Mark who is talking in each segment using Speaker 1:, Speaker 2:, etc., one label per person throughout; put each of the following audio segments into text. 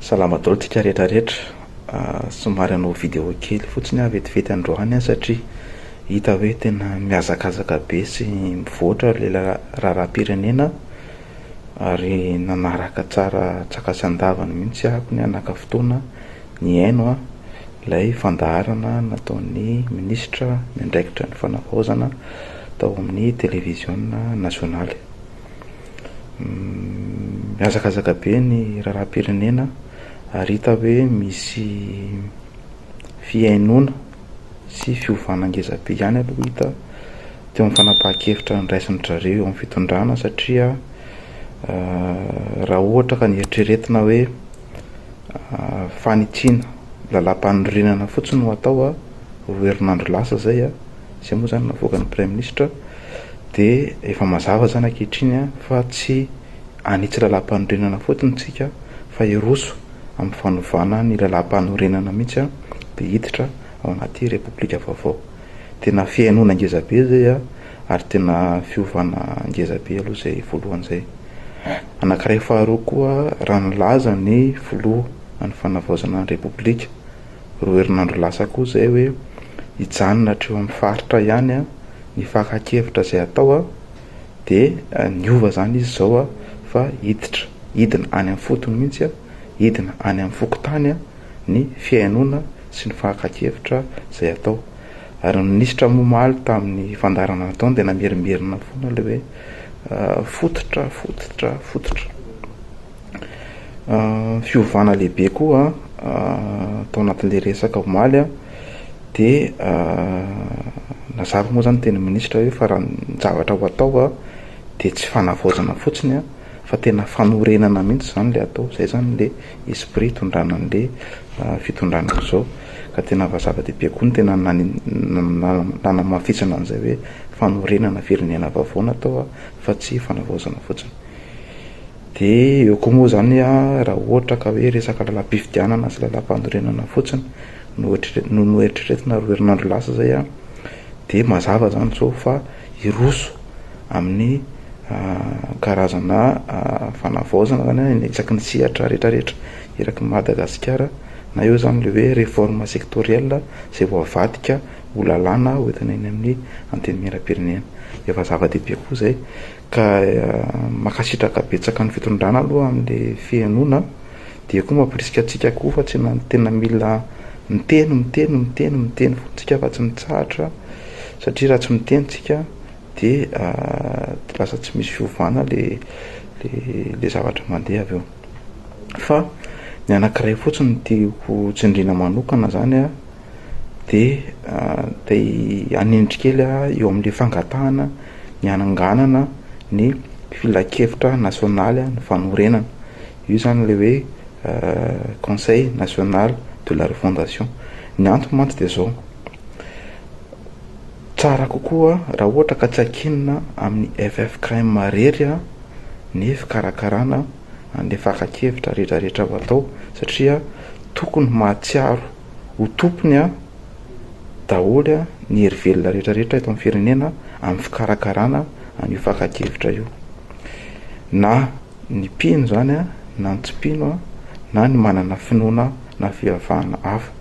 Speaker 1: Salama daholo tsika rehetra rehetra, somary hanao vidéo kely fotsiny aho vetivety androany satria hita hoe tena mihazakazaka be sy mivoatra ilay raharaham-pirenena ary nanaraka tsara antsakany sy andavany mihitsy aho ny naka fotoana nihaino ilay fandaharana nataon'ny minisitra miandraikitra ny fanavaozana tao amin'ny televiziona nasionaly. Mihazakazaka be ny raharaham-pirenena ary hita hoe misy fihainoana sy fiovana ngeza be ihany aloha hita teo amin'ny fanapahan-kevitra noraisin-dry zareo eo amin'ny fitondrana satria raha ohatra ka nieritreretina hoe fanitsiana lalàmpanorenana fotsiny no atao roa herinandro lasa izay, izay moa izany navoakan'ny praiminisitra dia efa mazava izany ankehitriny fa tsy hanitsy lalàmpanorenana fotsiny isika fa hiroso amin'ny fanovana ny lalàmpanorenana mihitsy dia hiditra ao anaty repoblika vaovao. Tena fihainoana ngeza be izay ary tena fiovana ngeza be aloha izay voalohany izay. Anankiray faharoa koa raha nilaza ny filoha ny fanavaozana ny repoblika roa herinandro lasa koa izay hoe hijanona hatreo amin'ny faritra ihany ny fakan-kevitra izay atao dia niova izany izy izao fa hiditra hidina any amin'ny fotony mihitsy, hidina any amin'ny fokontany ny fihainoana sy ny fakan-kevitra izay atao. Ary ny minisitra moa omaly tamin'ny fandaharana nataony dia namerimberina foana ilay hoe fototra, fototra, fototra. Fiovana lehibe koa tao anatin'ilay resaka omaly dia nazava moa izany ny tenin'ny minisitra hoe fa raha ny zavatra ho atao dia tsy fanavaozana fotsiny fa tena fanorenana mihitsy izany ilay atao, izay izany ilay esprit itondrana an'ilay fitondrana amin'izao ka tena efa zava-dehibe koa ny tena nanamafisana an'izay hoe fanorenana firenena vaovao no atao fa tsy fanavaozana fotsiny. Dia eo koa moa izany raha ohatra ka hoe resaka lalam-pifidianana sy lalam-panorenana fotsiny no no noeritreretina roa herinandro lasa izay dia mazava izany izao fa hiroso amin'ny karazana fanavaozana izany isaky ny sehatra rehetrarehetra eraky ny Madagasikara na eo izany ilay hoe réforme sectorielle izay vao avadika ho lalàna hoentina eny amin'ny antenimierampirenena. Efa zava-dehibe koa izay ka mankasitraka betsaka ny fitondrana aloha amin'ilay fihainoana dia koa mampirisika antsika koa fa tsy tena mila miteny miteny miteny miteny foana tsika fa tsy mitsahatra satria raha tsy miteny tsika dia lasa tsy misy fiovana le le zavatra mandeha avy eo. Fa ny anankiray fotsiny no tiako tsindriana manokana zany a dia te hanindry kely aho eo amin'le fangatahana ny hananganana ny filankevitra nasionaly ny fanorenana. Io zany le hoe conseil national de la refondation. Ny antony mantsy dia zao, tsara kokoa raha ohatra ka tsy ankinina amin'ny ffkm irery ny fikarakarana an'ilay fakan-kevitra rehetrarehetra ho atao satria tokony mahatsiaro ho tompony daholo ny hery velona rehetrarehetra eto amin'ny firenena amin'ny fikarakarana an'io fakan-kevitra io. Na ny mpino izany na ny tsy mpino na ny manana finoana na fivavahana hafa.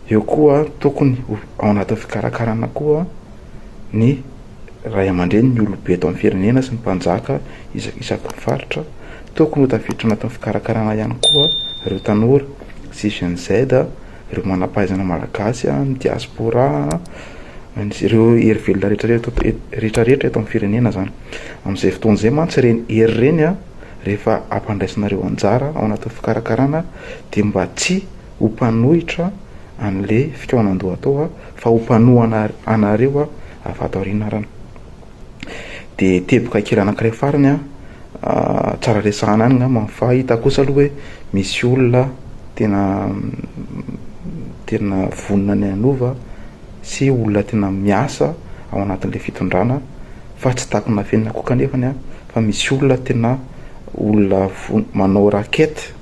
Speaker 1: Eo koa tokony ho ao anatin'ny fikarakarana koa ny ray aman-dreny, ny olobe eto amin'ny firenena sy ny mpanjaka isaky ny faritra. Tokony ho tafiditra anatin'ny fikarakarana ihany koa ireo tanora sy Gen Z, ireo manam-pahaizana malagasy, ny diaspora, ireo hery velona rehetrarehetra eto amin'ny firenena izany. Amin'izay fotoana izay mantsy ireny hery ireny rehefa ampandraisinareo anjara ao anatin'ny fikarakarana dia mba tsy ho mpanohitra an'le fikaonan-doha atao fa ho mpanohana anareo avy ato aoriana arany. Dia teboka kely anankiray farany tsara resahana any angamba fa hita kosa aloha hoe misy olona tena tena vonona ny hanova sy olona tena miasa ao anatin'ilay fitondrana fa tsy takona afenina koa kanefany fa misy olona tena olona manao racket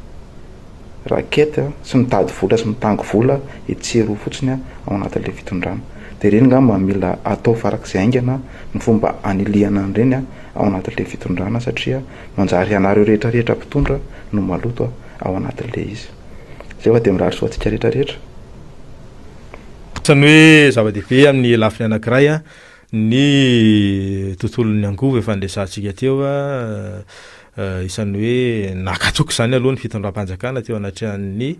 Speaker 1: racket sy mitady vola sy mitango vola etsy sy eroa fotsiny ao anatin'ilay fitondrana. Dia ireny angamba mila atao farak'izay haingana ny fomba hanilihana an'ireny ao anatin'ilay fitondrana satria manjary ianareo rehetra rehetra mpitondra no maloto. ao anatin'ilay izy. Izay fa dia mirary soa antsika rehetra rehetra.
Speaker 2: Ohatran'ny hoe zava-dehibe amin'ny lafiny anankiray ny tontolon'ny angovo efa niresahantsika teo. Isan'ny hoe naka toky izany aloha ny fitondram-panjakana teo anatrehan'ny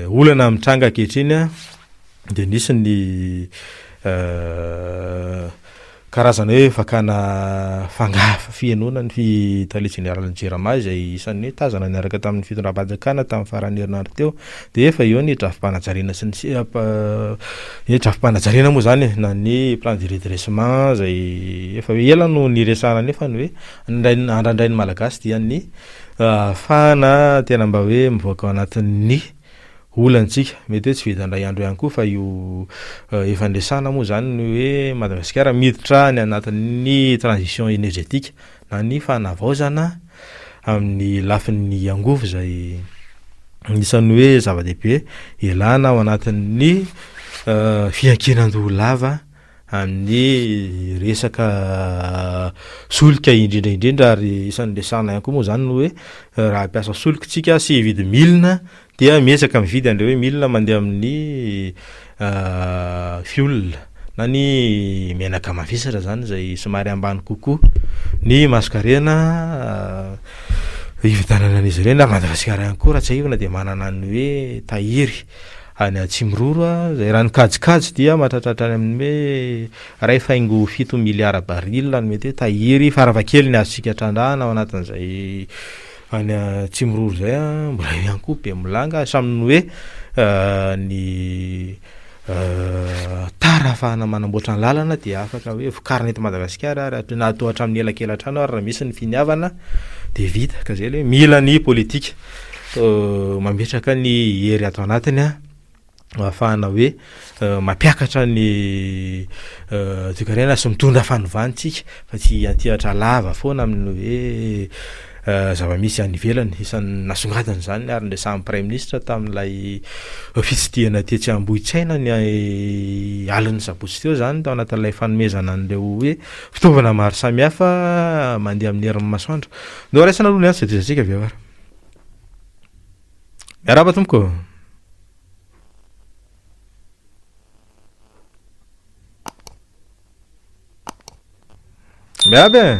Speaker 2: olana mitranga ankehitriny dia nisy ny Karazana hoe fakana fangah fihenoana ny tale jeneralin'ny Jirama izay isan'ny hoe tazana niaraka tamin'ny fitondram-panjakana tamin'ny faran'ny herinandro teo dia efa eo ny drafi-panajariana sy ny sisa ny drafi-panajariana moa izany e na ny plan de redressement izay efa ela no niresahana nefa ny hoe andrandrain'ny Malagasy dia ny ahafahana tena mba hoe mivoaka ao anatin'ny Olantsika. Mety hoe tsy vitan'ny iray andro ihany koa fa io efa niresahana moa izany ny hoe Madagasikara miditra any anatin'ny transition énergétique na ny fanavaozana amin'ny lafiny angovo izay anisan'ny hoe zava-dehibe ialana ao anatin'ny fiankinan-doha lava amin'ny resaka solika indrindra indrindra ary isan'ny resahana ihany koa moa izany ny hoe raha hampiasa solika isika sy hividy milina dia miezaka mividy an'ireo hoe milina mandeha amin'ny fioul na ny menaka mavesatra izany izay somary ambany kokoa ny masonkarena hividianana an'izy ireny ary Madagasikara ihany koa raha tsiahivina dia manana ny hoe tahiry any Atsimiroro izay raha ny kajikajy dia mahatratra hatrany amin'ny hoe 1.7 miliara baril no mety hoe tahiry farafahakeliny azontsika trandrahana ao anatin'izay any Atsimiroro izay, mbola eo ihany koa Bemolanga, samy ny hoe ny tara ahafahana manamboatra ny lalana dia afaka hoe vokarina eto Madagasikara ary na atao hatramin'ny elakela-trano ary raha misy ny finiavana dia vita, ka izay ilay hoe mila ny politika. Mametraka ny hery ato anatiny ahafahana hoe mampiakatra ny toekarena sy mitondra fanovana isika fa tsy hiantehatra lava foana amin'ny hoe zava-misy any ivelany. Isan'ny nasongadina izany ary niresahan'ny praiminisitra tamin'ilay fitsidihana tetsy Ambohitsaina ny alin'ny sabotsy teo izany tao anatin'ilay fanomezana an'ireo hoe fitaovana maro samihafa mandeha amin'ny herin'ny masoandro. Ndao raisina aloha ny antso dia tohizantsika avy eo ary. Miarahaba tompoko. Miarahaba e.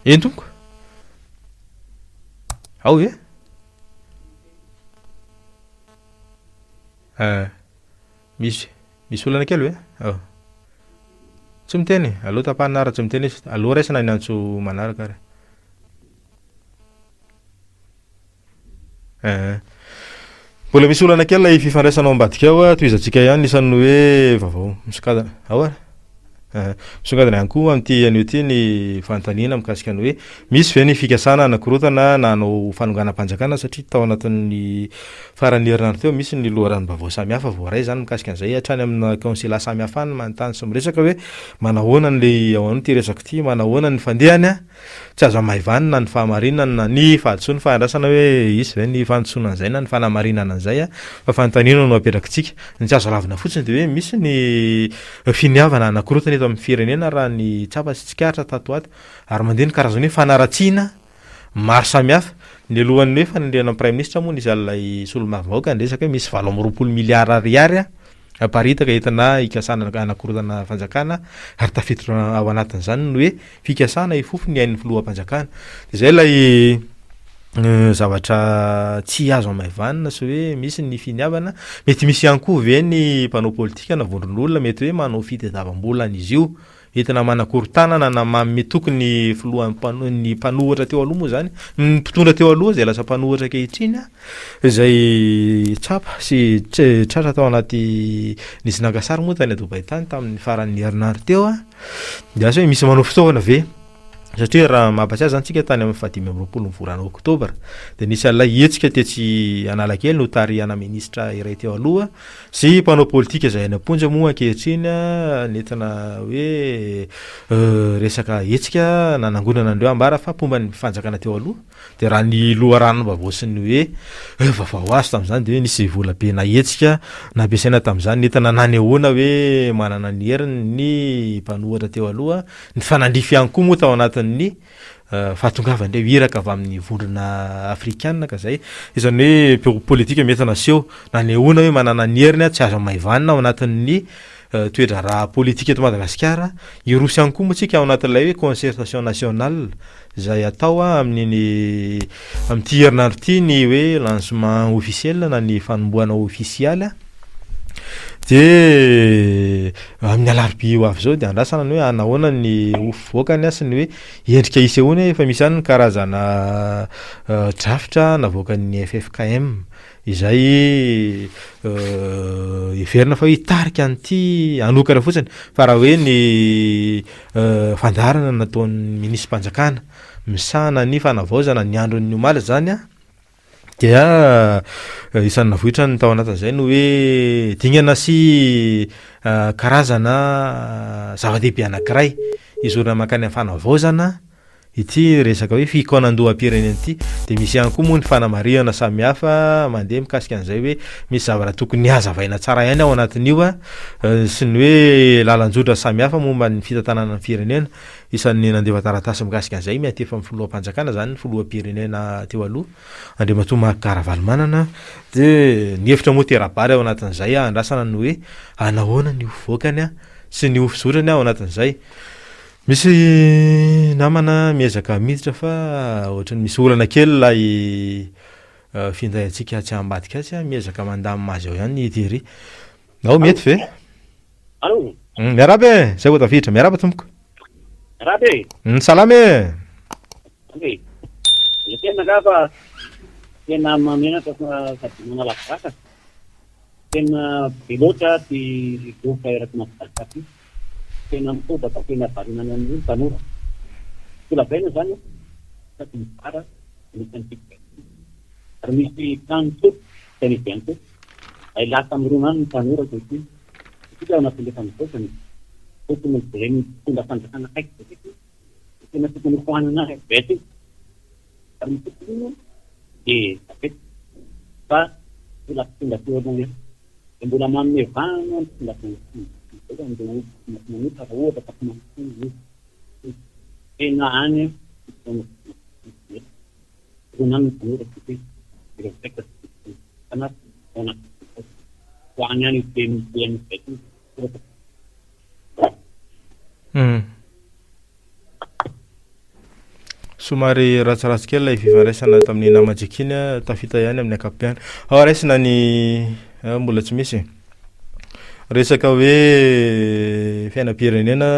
Speaker 2: Eny tompoko. Ao ve? Eh. Misy misy olana kely ve? Ao. Tsy miteny, aleo tapahina ary tsy miteny izy, aleo raisina ny antso manaraka ary. Eh. Mbola misy olana kely ilay fifandraisana ao ambadika ao, ah, tohizantsika ihany isan'ny hoe vaovao misokadana. Ao ary. Eh, misongadina ihany koa amin'ity anio ity ny fanontaniana mikasika ny hoe misy ve ny fikasana hanakorontana na hanao fanonganam-panjakana satria tao anatin'ny faran'ny herinandro teo misy ny loharanom-baovao samihafa voaray izany mikasika an'izay hatrany amina kaonsila samihafa any manontany sy miresaka hoe manahoana an'ilay ao amin'ity resaka ity, manahoana ny fandehany a? Tsy azo hamaivanina ny fahamarinany na ny fahadisoany fa andrasana hoe hisy ve ny fandisoana an'izay na ny fanamarinana an'izay fa fanontaniana no apetrakitsika. Ny tsy azo lavina fotsiny dia hoe misy ny finiavana hanakorontana eto amin'ny firenena raha ny tsapa sy tsikaritra tato ho ato ary mandeha ny karazana hoe fanaratsiana maro samihafa. Nialohan'ny hoe fanendrena ny praiminisitra moa nisy an'ilay solombavambahoaka niresaka hoe misy 28 miliara ariary Aparitaka entina hikasana hanakorontana fanjakana ary tafiditra ao anatin'izany ny hoe fikasana hifofo ny ain'ny filoham-panjakana. Dia izay ilay zavatra tsy azo hamaivanina sy hoe misy ny finiavana. Mety misy ihany koa ve ny mpanao politika na vondron'olona mety hoe manao fitadiavam-bola an'izy io Entina manakorontanana na manome toky ny filoha ny mpanohitra teo aloha moa izany, ny mpitondra teo aloha izay lasa mpanohitra ankehitriny izay tsapa sy tratra tao anaty nisy naka sary moa tany Dubaï tany tamin'ny faran'ny herinandro teo dia asa hoe misy manao fitaovana ve? Satria raha mampatsiahy izany tsika tany amin'ny faha 25 ny volana oktobra dia nisy an'ilay hetsika tetsy Analakely notarihana minisitra iray teo aloha sy mpanao politika izay any am-ponja moa ankehitriny nentina hoe resaka hetsika nanangonana an'ireo ambara fa mpomba ny fanjakana teo aloha. Dia raha ny loharanom-baovao sy ny hoe vaovao azo tamin'izany dia hoe nisy vola be nahetsika nampiasaina tamin'izany nentina nanehoana hoe manana ny heriny ny mpanohatra teo aloha, nifanandrify ihany koa moa tao anatin'ny fahatongavan'ireo iraka avy amin'ny vondrona afrikana ka izay izany hoe politika mety naseho nanehoana hoe manana ny heriny tsy azo hamaivanina ao anatin'ny toe-draharaha politika eto Madagasikara. Hiroso ihany koa moa tsika ao anatin'ilay hoe concertation nationale izay atao amin'iny amin'ity herinandro ity ny hoe lancement officiel na ny fanombohana ofisialy de amin'ny alarobia ho avy izao de andrasana ny hoe anahoana ny ho fivoakany sy ny hoe endrika hisehoany. Efa misy ihany ny karazana drafitra navoakan'ny ffkm izay heverina fa hoe hitarika an'ity hanokana fotsiny fa raha hoe ny fandaharana nataon'ny minisi-panjakana misahana ny fanavaozana ny andron'ny omaly izany an, dia isan'ny navoitrany tao anatin'izay ny hoe dingana sy karazana zava-dehibe anankiray hizorana mankany amin'ny fanavaozana Ity resaka hoe fikaonandoham-pirenena ity dia misy ihany koa moa ny fanamarihana samihafa mandeha mikasika an'izay hoe misy zavatra tokony hazavaina tsara ihany ao anatin'io sy ny hoe lalan-jotra samihafa momba ny fitantanana ny firenena. Isan'ny nandefa taratasy mikasika an'izay miantefa amin'ny filoham-panjakana izany ny filoham-pirenena teo aloha Andriamatoa Marc Ravalomanana dia ny hevitra moa tera-bary ao anatin'izay andrasana ny hoe anahoana ny ho fivoakany sy ny ho fizotrany ao anatin'izay. Misy namana miezaka miditra fa ohatran'ny misy olana kely ilay finday antsika atsy ambadika atsy, miezaka mandamina azy ao ihany ny Thierry. Ao mety ve?
Speaker 3: Allô?
Speaker 2: Miarahaba e! Zay vao tafiditra. Miarahaba tompoko.
Speaker 3: Miarahaba e!
Speaker 2: Salama e!
Speaker 3: Salama e! Ilay tena angamba tena mahamenatra fa sady manala baraka. Tena be loatra ty loka eraky Madagascar ty. Tena mitobaka tena variana any amin'io ny tanora. Tsy lazaina zany sady mizara no misy an'ity gazety ity. Ary misy trano tsotra tsy any ivelany koa. Ay lasa mirona any ny tanora ankehitriny. Isika ao anatin'ilay fanavaozana tokony ho jeren'ny mpitondra fanjakana akaiky be satria tena tokony ho foanana be ty. Ary ny tokony dia tafita fa mbola mpitondra teo aloha ihany. Dia mbola manome vahana ny mpitondra fanjakana amin'ireo olona tsy manota raha ohatra ka tsy manota izy. Tena any roa any ny tanora satria ireo saika tsy tena ao anatin'ny ho any ihany io teny teny izay koa.
Speaker 2: Somary ratsiratsy kely ilay fifandraisana tamin'ny namantsika iny, tafita ihany amin'ny ankapobeny. Ao raisina ny mbola tsy misy. Resaka hoe fiainam-pirenena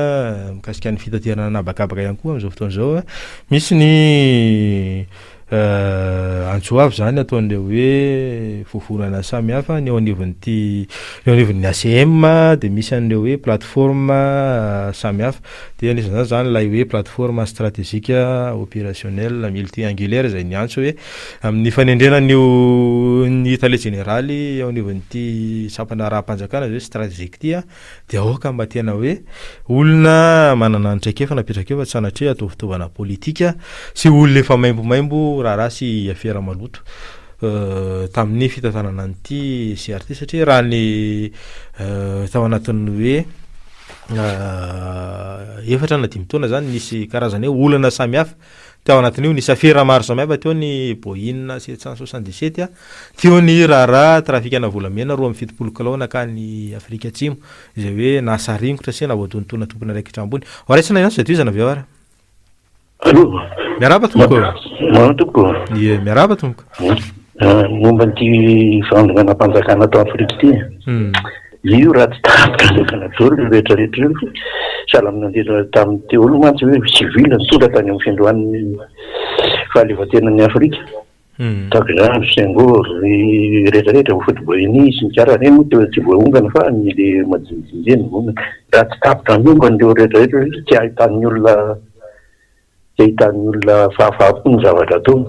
Speaker 2: mikasika ny fitaterana an'habakabaka ihany koa amin'izao fotoana izao. Misy ny Antso avo izany ataon'ireo hoe vovonana samihafa ny eo anivon'ity eo anivon'ny ACM dia misy an'ireo hoe plateforme samihafa dia anisan'izany izany ilay hoe plateforme stratégique opérationnel multi-angulaire izay niantso hoe amin'ny fanendrena an'io ny tale jeneraly eo anivon'ity sampan-draharaham-panjakana izay hoe stratégique ity Dia aoka mba tena hoe olona manana ny traikefa na mpitraikefa tsy sanatria atao fitaovana politika sy olona efa maimbomaimbo raharaha sy afera maloto tamin'ny fitantanana an'ity CRT satria raha ny tao anatin'ny hoe efatra na dimy taona zany nisy karazana hoe olana samihafa Tao anatin'io nisy afera maro samihafa, teo ny Boeing 777, teo ny raharaha trafikana volamena 72 kilao nankany Afrika Atsimo, izay hoe nahasaringotra sy nahavoadontoana tompon'andraikitra ambony. Ho raisina ihany sao dia tohizana avy eo ary.
Speaker 4: Allô.
Speaker 2: Miarahaba tompoko.
Speaker 4: Manao tompoko.
Speaker 2: Ie, miarahaba tompoko.
Speaker 4: Momba an'ity fanonganam-panjakana ato Afrika ity. Io raha tsy tapitra ny daholo ireo rehetra rehetra ireo fa sahala amin'ny nandeha tamin'ny teo aloha mantsy hoe civil nitondra tany amin'ny fiandohan'ny fahaleovantenan'i Afrika. Tahaka izany ry Senghor, ry rehetra rehetra, Houphouët-Boigny sy ny karana ireny moa teo tsy voaongana fa ny le majinijinika ireny no voaongana. Raha tsy tapitra miongana ireo rehetra rehetra ireo tsy ahitan'ny olona. Tsy ahitan'ny olona fahafaham-po ny zavatra ataony.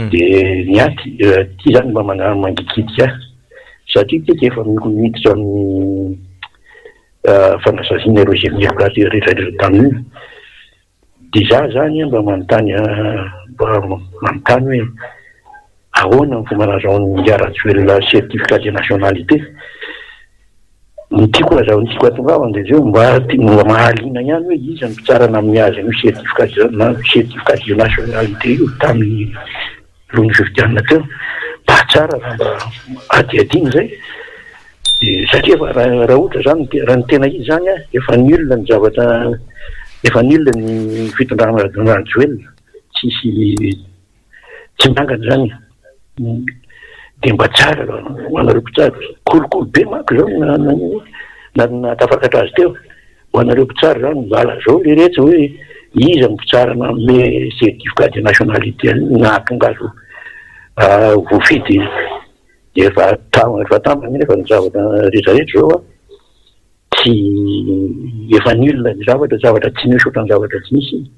Speaker 4: Dia ny ahy ity izany mba mangikitika ahy satria tsika efa miditra amin'ny fanasaziana ireo izay meloka rehetra rehetra tamin'io. Dia izaho izany mba manontany mba manontany hoe ahoana ny fomba nahazahoan'i Rajoelina certificat de nationalité? Ny tiako lazao, ny tiako hatongavana dia izao, mba mba mahaliana ihany hoe iza no mpitsara nanome azy an'io certificat de na certificat de nationalité io tamin'ny alohan'ny fifidianana teo. Mba tsara raha mba hadihadiana izay. Dia satria efa raha raha ohatra izany raha ny tena izy izany an, efa nul ny zavatra, efa nul ny fitondrana Rajoelina, tsisy Tsy miangana izany e. Dia mba tsara ho anareo mpitsara. Kolikoly be manko izao no nahatafakatra azy teo. Ho anareo mpitsara izany mba lazao le retsy hoe iza no mpitsara nanome certificat de nationalité an'io nahatonga azy ho voafidy. Dia efa efa tambiny nefa ny zavatra rehetra rehetra izao an. Tsy efa nul ny zavatra, zavatra tsy misy ohatran'ny zavatra tsy misy iny.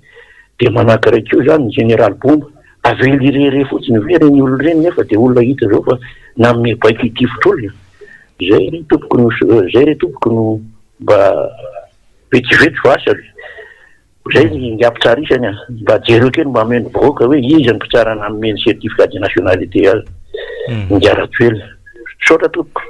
Speaker 4: Dia manankiray koa izany ny général bomba, avela irery fotsiny ve ireny olona ireny nefa dia olona hita izao fa nanome baiko hitifitra olona. Izay re tompoko no izay re tompoko no mba vetivety fa asa aloha. Zay ny ingahy mpitsara isany a! Mba jereo kely mba ameno vahoaka hoe iza ny mpitsara nanome ny certificat de nationalité azy ingahy Rajoelina. Misaotra tompoko.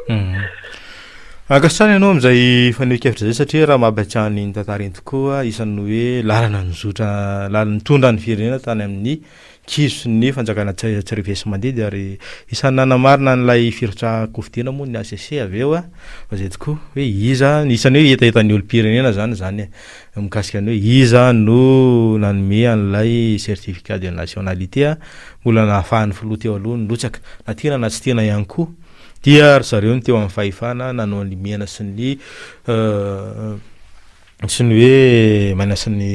Speaker 2: Ankasitrahana ianao amin'izay fanehoan-kevitra izay satria raha mampatsiahy ny tantara iny tokoa isan'ny hoe lalana nizotra lalana nitondra ny firenena tany amin'ny kizo sy ny fanjakana tsy refesi-mandidy ary isan'ny nanamarina an'ilay firotsahan-kofidina moa ny HCC avy eo fa izay tokoa hoe iza isan'ny hoe hetahetan'ny olom-pirenena izany izany e. Mikasika ny hoe iza no nanome an'ilay certificat de nationalité mbola nahafahan'ny filoha teo aloha nirotsaka, na tiana na tsy tiana ihany koa dia ry zareo no teo amin'ny fahefana nanao ny mena sy ny sy ny hoe maina sy ny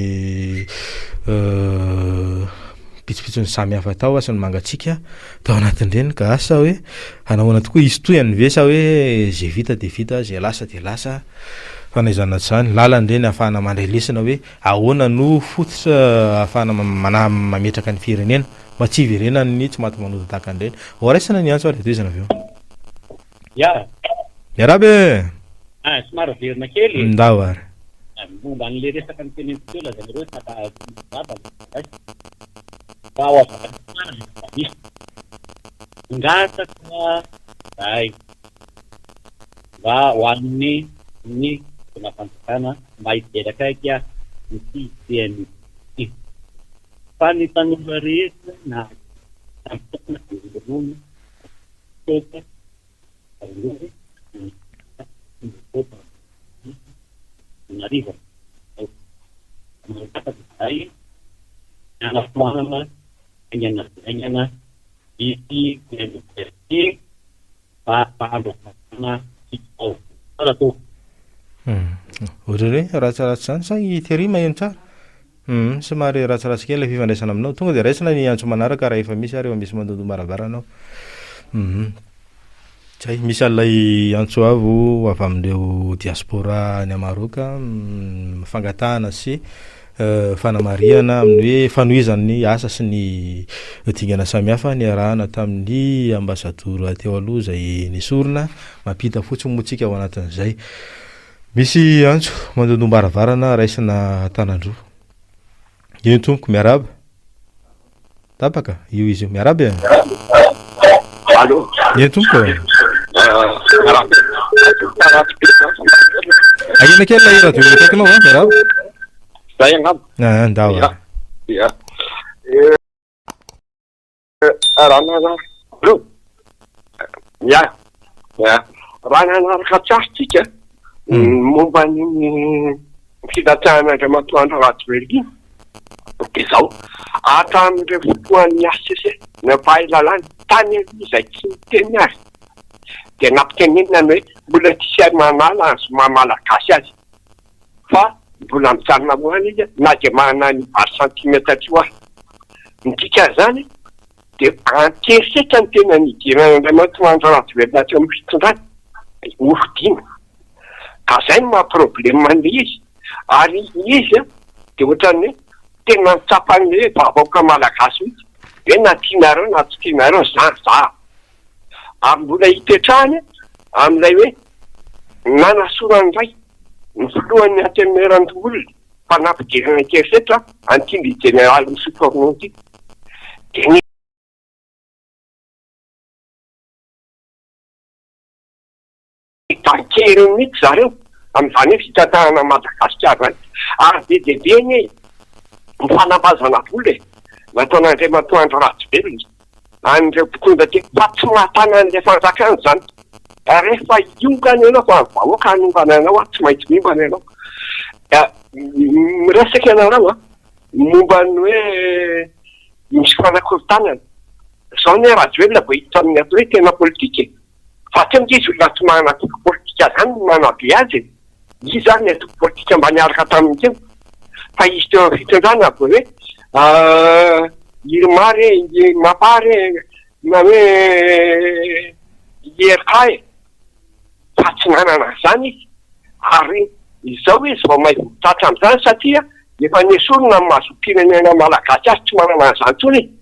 Speaker 2: pitsopitsony samihafa tao sy ny mangatsiaka tao anatin'ireny ka asa hoe hanahoana tokoa hisy tohiny ve sa hoe ze vita de vita ze lasa de lasa. Fa na izany na tsy izany, lalana ireny ahafahana mandray lesona hoe ahoana no fototra ahafahana mametraka ny firenena mba tsy hiverenan'ny tsy maty manota tahaka an'ireny. Ho raisina ny antso ary dia tohizana avy eo.
Speaker 3: Ya.
Speaker 2: Miarahaba e!
Speaker 3: Ah, somary averina kely e.
Speaker 2: Ndao ary.
Speaker 3: Momba an'ilay resaka noteneniko teo lazainareo hoe saka tsy misy dada ny malagasy. Mba ho azavaina tsara ilay zava-misy. Mangataka izahay. mba ho an'ny ny fitondram-panjakana mba hijery akaiky ity CNI ity. Fa ny tanora rehetra na tamin'ny fotoana dia ronono, toaka, rongony, ny toaka, ny hariva. Mangataka izahay ny hanafoanana haingana dia haingana ity CNI ity.
Speaker 2: Ohatran'ny hoe ratsiratsy izany sa i Thierry maheno tsara? Hum, somary ratsiratsy kely ilay fifandraisana aminao. Tonga dia raisina ny antso manaraka raha efa misy ary efa misy mandondom-baravarana ao. Hum. Zay, misy an'ilay antso avo avy amin'ireo diaspora any Maroc, fangatahana sy Fanamarihana amin'ny hoe fanohizan'ny asa sy ny dingana samihafa niarahana tamin'ny ambasadora teo aloha izay nesorina, mampita fotsiny moa tsika ao anatin'izay. Misy antso mandondom-baravarana raisina an-tanan-droa. Eny tompoko, miarahaba. Tapaka, io izy io. Miarahaba e.
Speaker 5: Allô.
Speaker 2: Eny tompoko.
Speaker 5: Miarahaba e.
Speaker 2: Ahena kely ilay radio eo akaikinao a, miarahaba.
Speaker 5: Zay angamba.
Speaker 2: Ah, ndao.
Speaker 5: Ya. Ya. Eh, raha nanaraka, allô. Ya. Ya. Raha nanaraka tsara tsika momba ny filatsahan'Andriamatoa Andry Rajoelina dia izao, hatramin'ireo fotoan'ny HCC, ny mpahay lalàna, tany aloha izay tsy niteny azy dia nampitenenina ny hoe mbola tsisy ary manala ny zo maha malagasy azy fa mbola mijanona ho any izy na dia manana ny valo santimetatra io aza. Ny dikan'izany dia an-kerisetra ny tena nidiran'Andriamatoa Andry Rajoelina teo amin'ny fitondrana, nofidina. Ka zay no maha problème an'ilay izy. Ary izy dia ohatran'ny hoe. Tena tsapan'ny hoe vahoaka malagasy mihitsy hoe na tianareo na tsy tianareo za za. Ary mbola hipetrahany amin'ilay hoe nanasorany indray ny filohan'ny Antenimierandoholona fa nampidirana an-kerisetra an'ity ny jeneraly misotro ronono ity. Dia ny. Bankeriny mihitsy zareo amin'izany hoe fitantanana an'i Madagasikara izany. Ary be dia be anie ny fanambazana vola e, nataon'Andriamatoa Andry Rajoelina an'ireo mpitondra teo fa tsy mahatana an'ilay fanjakana izany. Rehefa hiongana ianao fa ny vahoaka hanongana anao tsy maintsy miombana ianao. Miresaka ianareo an, momba ny hoe misy fanakorontanana. Izao anie Rajoelina vao hiditra amin'ny atao hoe tena politika e. Fa teo ange izy olona tsy manana antoko politika zany no nanabe azy e! Iza ary ny antoko politika mba niaraka taminy teo? Fa izy teo amin'ny fitondrana vao hoe IRMA re, MAPA re, na hoe IRK e! Fa tsy nanana an'izany izy. Ary izao izy vao may ho tratra amin'izany satria efa nesorina amin'ny maha zom-pirenena malagasy azy, tsy manana an'izany intsony izy.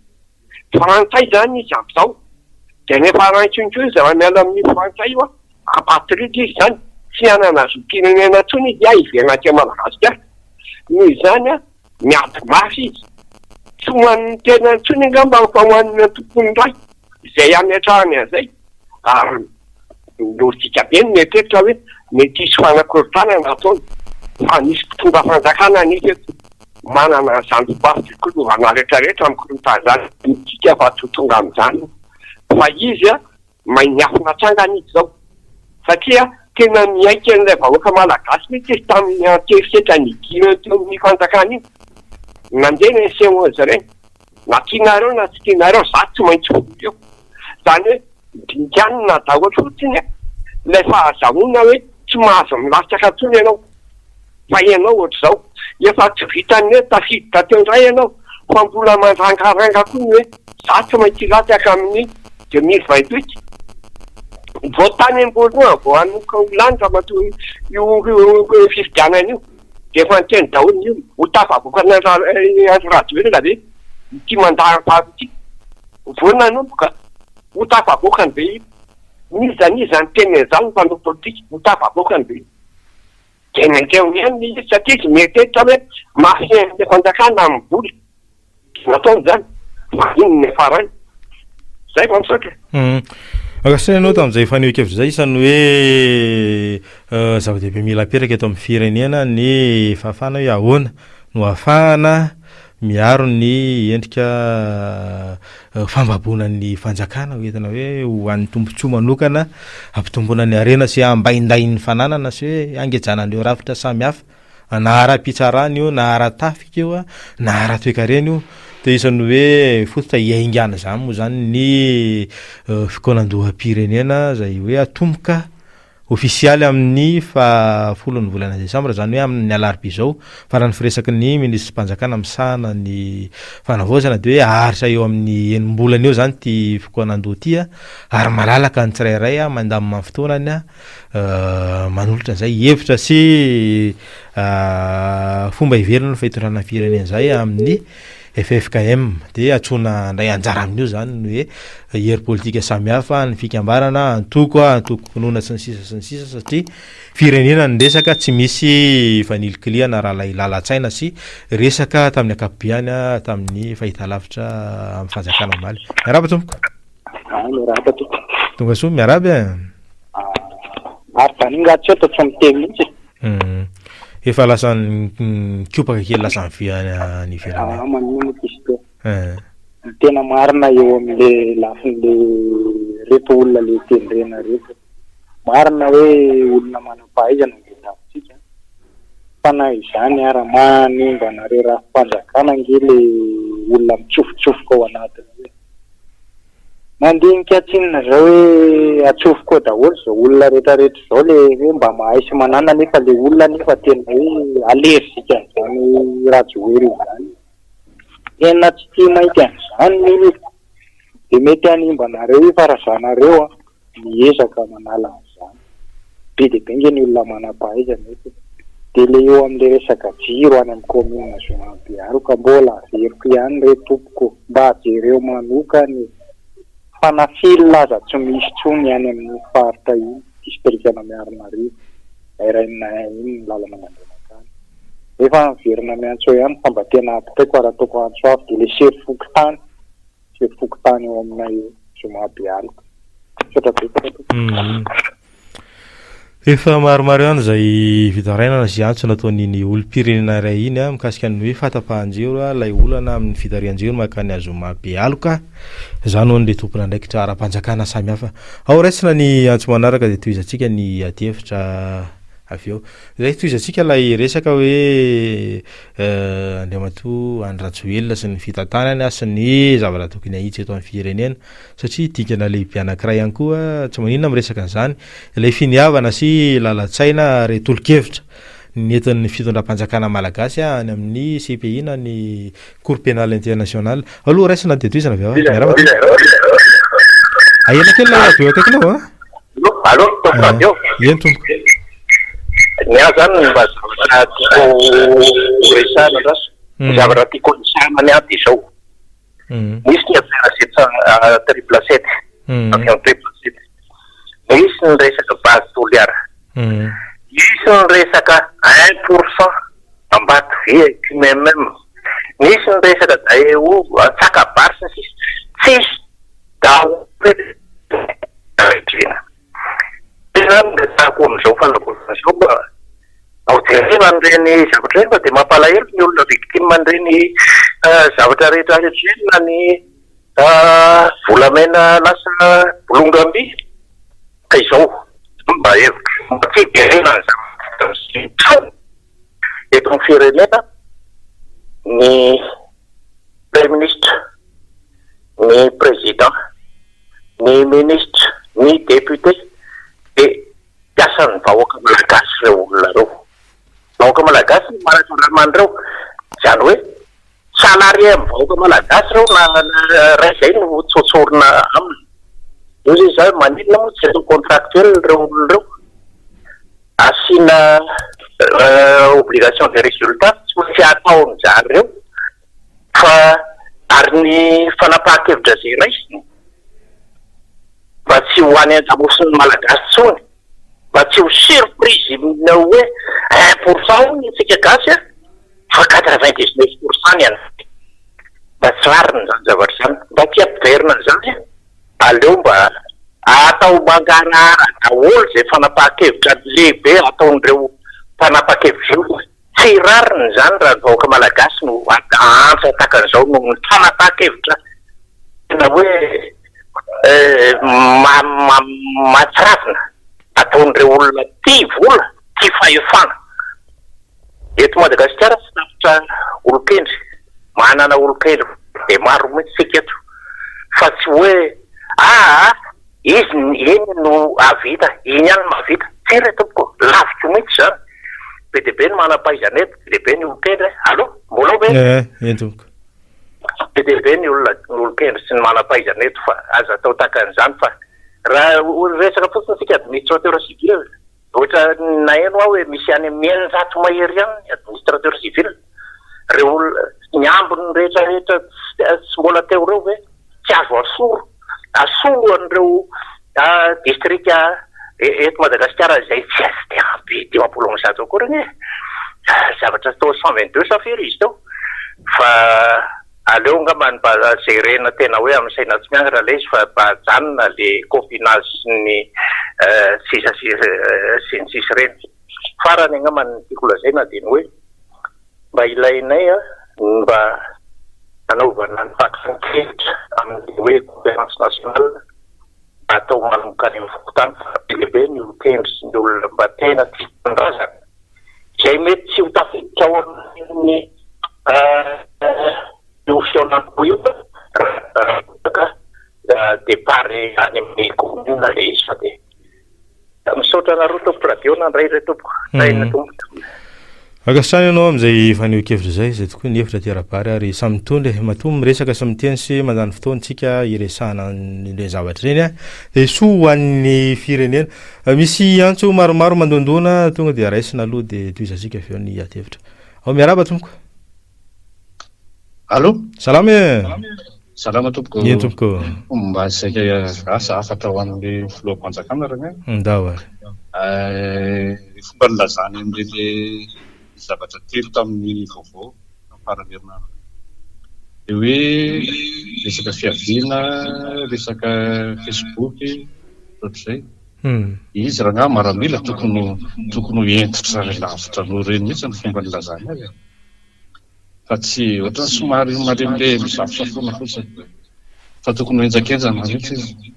Speaker 5: Frantsay izany izy amin'izao. Dia rehefa raisiny koa izy raha miala amin'io frantsay io an, apatride izy izany, tsy hanana zom-pirenena intsony izy an, hiverina aty Madagasikara. Noho izany an, miady mafy izy. Tsy ho an'ny tenany intsony angamba fa ho an'ny antokon'ny ray izay hametrahany an'izay. Ary lojika be ny mieritreritra hoe mety hisy fanakorontanana ataony. Fa misy mpitondra fanjakana anefa eto. Manana an'izany fomba fikilovana rehetrarehetra amin'ny korontana izany midika fa tsy ho tonga amin'izany fa izy mahay miafina hatrangana izy izao satria tena miaiky an'ilay vahoaka malagasy mihitsy izy tamin'ny an-kerisetra nidirany teo amin'ny fanjakana iny nandeha ny niseho azy ireny na tianareo na tsy tianareo za tsy maintsy ho eo izany hoe dinganina daholo fotsiny ilay fahazahoana hoe tsy mahazo milatsaka intsony ianao Fa ianao ohatr'izao, efa tsy vitan'ny hoe tafiditra teo indray ianao fa mbola mandrangaranga koa ny hoe za tsy maintsy hilatsaka amin'ny 2028. Vao tany am-boalohany vao hanomboka ho lany ramatoa io fifidianana io dia efa niteny daholo ny olona, ho tafavoaka an'i Andry Rajoelina ve ity mandat faharoa ity? Vao nanomboka, ho tafavoakany ve io? N'iza n'iza niteny an'izany ny mpanao politika, ho tafavoakany ve io? Dia nankeo ihany ilay izy satria izy mieritreritra hoe mafy an'ilay fanjakana amin'ny vola. Dia nataony izany. Fa inona no niafarany? Izay vao misaotra.
Speaker 2: Mankasitraka ianao tamin'izay fanehoan-kevitra izay. Isan'ny hoe zava-dehibe mila apetraka eto amin'ny firenena ny fahafahana hoe ahoana no ahafahana miaro ny endrika fambaboana ny fanjakana ho entina hoe ho an'ny tombontsoa manokana hampitomboana ny harena sy hambaindain'ny fananana sy hoe hangejana an'ireo rafitra samihafa na ara-pitsarana io na ara-tafika io na ara-toekarena io dia isan'ny hoe fototra hiaingàna izany moa izany ny fikaonandoham-pirenena izay hoe atomboka Ofisialy amin'ny faha folon'ny volana desambra, izany hoe amin'ny alarobia izao, fa raha ny firesaky ny minisitrim-panjakana misahana ny fanavaozana dia hoe haharitra eo amin'ny enim-bolana eo izany ity fikoanan-doha ity ary malalaka ny tsirairay mandamina ny fotoanany manolotra izay hevitra sy fomba heverina fa hitondrana ny firenena izay amin'ny ffkm dia antsoina handray anjara amin'io izany ny hoe hery politika samihafa, ny fikambanana, antoko, antokom-pinoana sy ny sisa sy ny sisa satria firenena ny resaka tsy misy fanilikilihana raha ilay lalan-tsaina sy resaka tamin'ny ankapobeany tamin'ny fahitalavitra amin'ny fanjakana omaly. Miarahaba tompoko.
Speaker 6: Ah, miarahaba tompoko.
Speaker 2: Tonga soa, miarahaba e.
Speaker 6: Ary zany nga tsy eto tsy miteny mihitsy.
Speaker 2: Efa lasa nikopaka kely lasa nivi any ivelany.
Speaker 6: Ah, maninona moa izy teo. Eh. Ny tena marina eo amin'le lafin'le reto olona le tendrena reto. Marina hoe olona manam-pahaizana ny tadiavintsika. Fa na izany ara manimba anareo rafi-panjakana ange le olona mitsofotsofoka ao anatiny io e. Mandinika tsinona zao hoe atsofoko ao daholo zao olona rehetra rehetra zao le hoe mba mahay sy manana nefa le olona nefa tena hoe allergique an'izany Rajoelina zany. Tena tsy tia mainty an'izany ny olona. De mety hanimba anareo io fa raha za nareo an, miezaka manala an'izany. Be dia be nge ny olona manam-pahaizana eto e. Dia le eo amin'le resaka jiro any amin'ny commune Zoma Bealoka mbola averiko ihany re tompoko mba jereo manokana e! Fa na fil aza tsy misy tsony any amin'iny faritra iny, distrikan'i Miarinarivo, RN un iny ny lalana mandeha mankany. Nefa miverina miantso eo ihany fa mba tena ampitaiko ary ataoko antso avo dia le sefo fokontany, sefo fokontany eo aminay eo, Zoma Bealoka. Misaotra betsaka tompoko.
Speaker 2: Efa maromaro ihany izay fitarainana sy antso nataon'iny olom-pirenena iray iny mikasika ny hoe fahatapahan-jiro ilay olana amin'ny fitarihan-jiro mankany Azoma Bealoka. Izany hono ilay tompon'andraikitra ara-panjakana samihafa. Ao raisina ny antso manaraka dia tohizantsika ny adihevitra avy eo. Izay tohizantsika ilay resaka hoe Andriamatoa Andry Rajoelina sy ny fitantanany sy ny zavatra tokony hahitsy eto amin'ny firenena. satria dingana lehibe anankiray ihany koa, tsy maninona miresaka an'izany, ilay finiavana sy lalan-tsaina ary tolo-kevitra nentin'ny fitondram-panjakana malagasy any amin'ny CPI na ny Cour Pénale Internationale. Aloha raisina dia tohizana avy eo. Miarahaba tompoko. Ahena kely ilay radio akaikinao a.
Speaker 4: Allo, tompoko radio.
Speaker 2: Eny tompoko.
Speaker 4: Ny ahy zany mba zavatra tiako resahana andraso. Ny zavatra tiako resahana ny ahy dia izao. Nisy ny affaire 700 triple 7, avion triple 7. Nisy ny resaka base Toliara. Nisy ny resaka 1% Ambatovia QMM. Nisy ny resaka Daewoo, Antsakabary sy ny sisa. Tsisy daholo rehetra. Tena resahako amin'izao fanavaozana izao mba ao jerena an'ireny zavatra ireny fa dia mampalahelo ny olona victime an'ireny zavatra rehetra rehetra ireny na ny volamena lasa bolongam-by ka izao mba hevitro mba tsy hijerena ny zavatra miseho eto amin'ny firenena ny praiminisitra ny président ny ministra, ny député dia mpiasan'ny vahoaka malagasy ireo olona ireo. Vahoaka malagasy no manakarama an'ireo. Izany hoe salarié amin'ny vahoaka malagasy ireo na raha izay no tsotsorina aminy. Eo izay izaho hoe maninona moa tsy atao contractuel ireo olona ireo? Asiana obligation de résultat tsy maintsy ataon-jareo Fa ary ny fanapahan-kevitra izay raisiny mba tsy ho any an-damosin'ny Malagasy intsony, mba tsy ho surprise hoe 1% hono ny antsika gasy a, fa 99% ny anay. Mba tsy rariny izany zavatra izany. Mba tsy hampiverina an'izany aleo mba atao mangarahara daholo izay fanapahan-kevitra lehibe ataon'ireo mpanapa-kevitra ireo. Tsy rariny izany raha ny vahoaka malagasy no ahantra tahaka an'izao noho ny fanapahan-kevitra tena hoe mahatsiravina ataon'ireo olona tia vola, tia fahefana. Eto Madagasikara tsy tapitra olon-kendry, manana olon-kendry be maro mihitsy isika eto fa tsy hoe aa Izy iny no hahavita, iny ihany no mahavita. Tsia re tompoko, laviko mihitsy izany. Be dia be ny manam-pahaizana eto, be dia be ny olon-kendry e. Allô? Mbola ao ve?
Speaker 2: Eh, eny tompoko.
Speaker 4: Be dia be ny olona, ny olon-kendry sy ny manam-pahaizana eto fa aza atao tahaka an'izany fa raha resaka fotsiny isika administrateur civil, Ohatra naheno aho hoe misy any amin'ny 600 mahery any ny administrateur civil. Ireo olona, ny ambiny rehetra rehetra tsy mbola teo ireo ve tsy azo asolo, asolo an'ireo distrika eto Madagasikara izay tsy dia ampy 150 akory anie e. Zavatra atao 122 sa firy izy teo fa Aleo angamba ny mba jerena tena hoe amin'ny saina tsy miangatra ilay izy fa mba ajanona le copinage sy ny sisa sy ny sisa ireny. Farany angamba ny tiako lazaina dia ny hoe mba ilainay ny mba hanaovana ny fakan-kevitra amin'ilay hoe conférence nationale mba atao manomboka any amin'ny fokontany fa be dia be ny olon-kendry sy ny olona mba tena tia tanindrazana izay mety tsy ho tafiditra ao amin'ny io fihaonambe io raha ohatra ka départ any amin'ny commune ilay izy fa dia misaotra anareo tompoko radio nandray re tompoko. Tahin'ny Tompo.
Speaker 2: Ankasitrahana ianao amin'izay fanehoan-kevitra izay, izay tokoa ny hevitra aty Rabary ary samy mitondra e, matoa miresaka sy miteny sy mandany fotoana tsika hiresahana an'ireny zavatra ireny dia soa ho an'ny firenena. Misy antso maromaro mandondona tonga dia raisina aloha dia tohizantsika avy eo ny ady hevitra. Ao miarahaba tompoko.
Speaker 7: Allô?
Speaker 2: Salama e!
Speaker 7: Salama tompoko.
Speaker 2: Eny tompoko.
Speaker 7: Mba saika asa hafatra ho an'ny filoham-panjakana rangahy.
Speaker 2: Ndao ary.
Speaker 7: Ny fomba nilazany an'ireny zavatra telo tamin'ny vaovao tamin'ny faran'ny herinandro iny dia hoe resaka fiaviana, resaka Facebook, ohatr'izay. Izy rangahy maramila tokony tokony ho hentitra lavitra noho ireny mihitsy ny fomba nilazany azy e. Fa tsy ohatran'ny somary malemilemy safosafoana fotsiny. Fa tokony ho henjakenjana mihitsy izy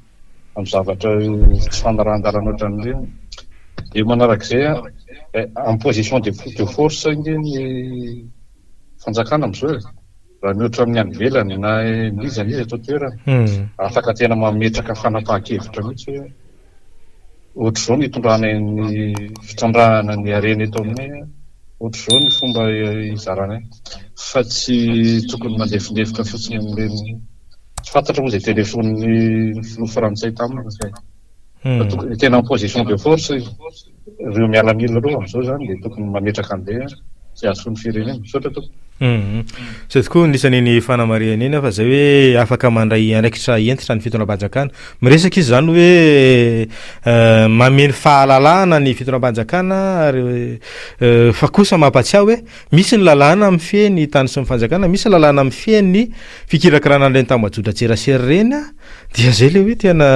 Speaker 7: amin'ny zavatra tsy fanarahan-dalana ohatran'ireny. Dia manarak'izay an, en position de de force ange ny fanjakana amin'izao e. Raha mihoatra amin'ny any ivelany na n'iza n'iza eto an-toerana, afaka tena mametraka fanapahan-kevitra mihitsy hoe Ohatr'izao ny itondranay ny fitrandrahana ny harena eto aminay, ohatr'izao ny fomba izaranay fa tsy tokony mandefindefitra fotsiny amin'ireny, tsy fantatra moa izay telefaonin'ny filoha frantsay taminy fa tokony tena en position de force ireo miaramila ireo amin'izao izany dia tokony mametraka an'izay izay hahasoa ny firenena. Misaotra tompoko.
Speaker 2: Izay tokoa no isan'iny fanamarihana iny fa izay hoe afaka mandray andraikitra hentitra ny fitondram-panjakana. Miresaka izy izany hoe mameno fahalalahana ny fitondram-panjakana ary fa kosa mampatsiahy hoe misy ny lalàna mifehy ny tany sy ny fanjakana, misy lalàna mifehy ny fikirakirana an'ireny tambajotran-tserasera ireny dia izay ilay hoe tena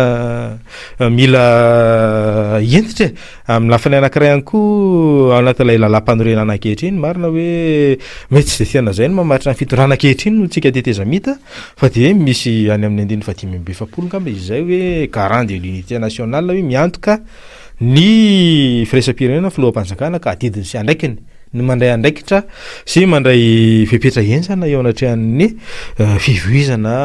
Speaker 2: mila hentitra e. Amin'ny lafiny anankiray ihany koa, ao anatin'ilay lalàmpanorenana ankehitriny, marina hoe mety tsy dia tena izay no mamaritra ny fitondrana ankehitriny no tsika tetezamita, fa dia misy any amin'ny andininy fahadimy amby 40 angamba izy izay hoe garant de l'unité nationale hoe miantoka ny firaisam-pirenena ny filoham-panjakana ka adidiny sy andraikiny ny mandray andraikitra sy mandray fepetra henjana eo anatrehan'ny fivoizana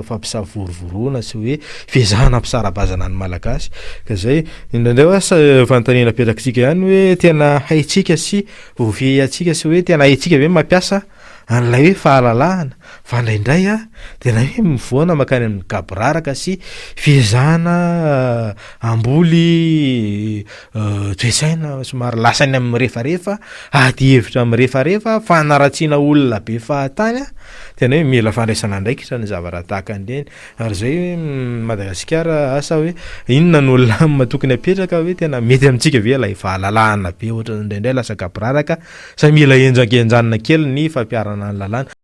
Speaker 2: fampisavorovoroana sy hoe fiezahana hampisara-bazana ny Malagasy. Ka izay indraindray hoa fanontaniana apetrakitsika ihany hoe tena haintsika sy voafehintsika sy hoe tena haintsika ve ny mampiasa an'ilay hoe fahalalahana fa indraindray a tena hoe mivoana mankany amin'ny gaboraraka sy fiezahana hamboly toe-tsaina somary lasa any amin'ny mirefarefa, ady hevitra mirefarefa, fanaratsiana olona be fahatany a, tena hoe mila fandraisana andraikitra ny zavatra tahaka an'ireny, ary zay hoe Madagasikara asa hoe inona no lamina tokony apetraka hoe tena mety amintsika ve ilay fahalalahana be ohatran'ny indraindray lasa gaboraraka sa mila henjankenjanina kely ny fampiharana ny lalàna.